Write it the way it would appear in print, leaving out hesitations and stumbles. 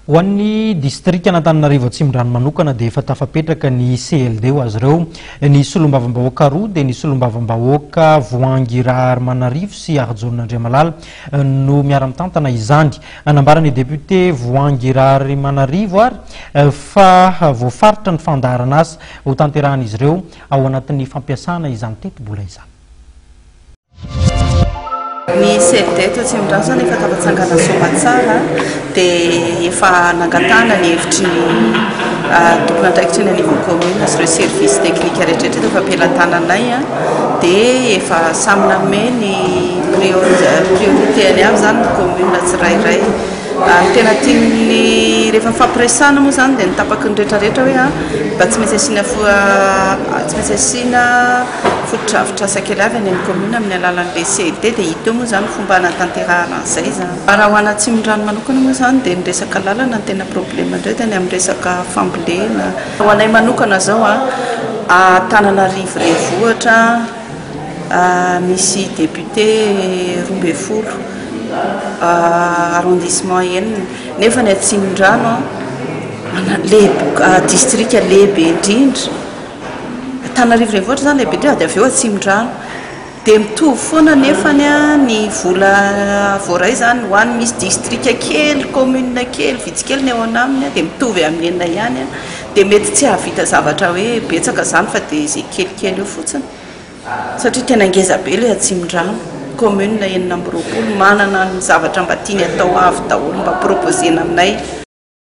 Ho an'ny distrikan'Antananarivo Atsimondrano manokana dia efa tafapetraka ny CLD ho azy ireo. Ny solombavambahoaka roa dia ny solombavambahoaka Voahangy Raharimanarivo sy Harijaona Andriamalala no miara-mitantana izany. Nambaran'ny député Voahangy Raharimanarivo ary fa voafaritra ny fandaharan'asa hotanterahan'izy ireo ao anatin'ny fampiasana izany tetibola izany. Ny CLD eto Atsimondrano izany efa tafatsangana soamatsara dia efa nangatahana ny hevitry ny tompon'andraikitra eny anivon'ny commune sy ireo service technique rehetra rehetra efa am-pelatananay dia efa samy nanome ny priorité-ny avy izany ny commune tsirairay. Ny tena tian'ny rehefa nifampiresahana moa izany dia ny tapaky ny rehetra rehetra hoe mba tsy maintsy asiana tsy maintsy asiana fotodrafitrasa kely avy any amin'ny commune amin'ny alalan'ilay CED dia hita eo moa izany ny fomba hanatanterahana an'izay izany. Raha ho an'Atsimondrano manokana moa izany dia ny resaka lalana no tena problème indray dia ny amin'ny resaka fambolena. Ho anay manokana izao Antananarivo renivohitra misy député 12 arrondissement enina nefa ny Atsimondrano distrika lehibe indrindra. Antananarivo renivohitra izany lehibe indrindra dia avy eo Atsimondrano. Dia mitovy foana anefany ny vola voaray izany ho an'ny misy distrika kely, commune kely, vitsy kely ny ao anaminy dia mitovy amin'ny enina ihany dia mety tsy hahavita zavatra hoe betsaka izany fa dia izay kelikely eo fotsiny satria tena ngeza be ilay Atsimondrano, commune 26 manana ny zavatra mba tiany atao avy daholo mba proposer-na aminay.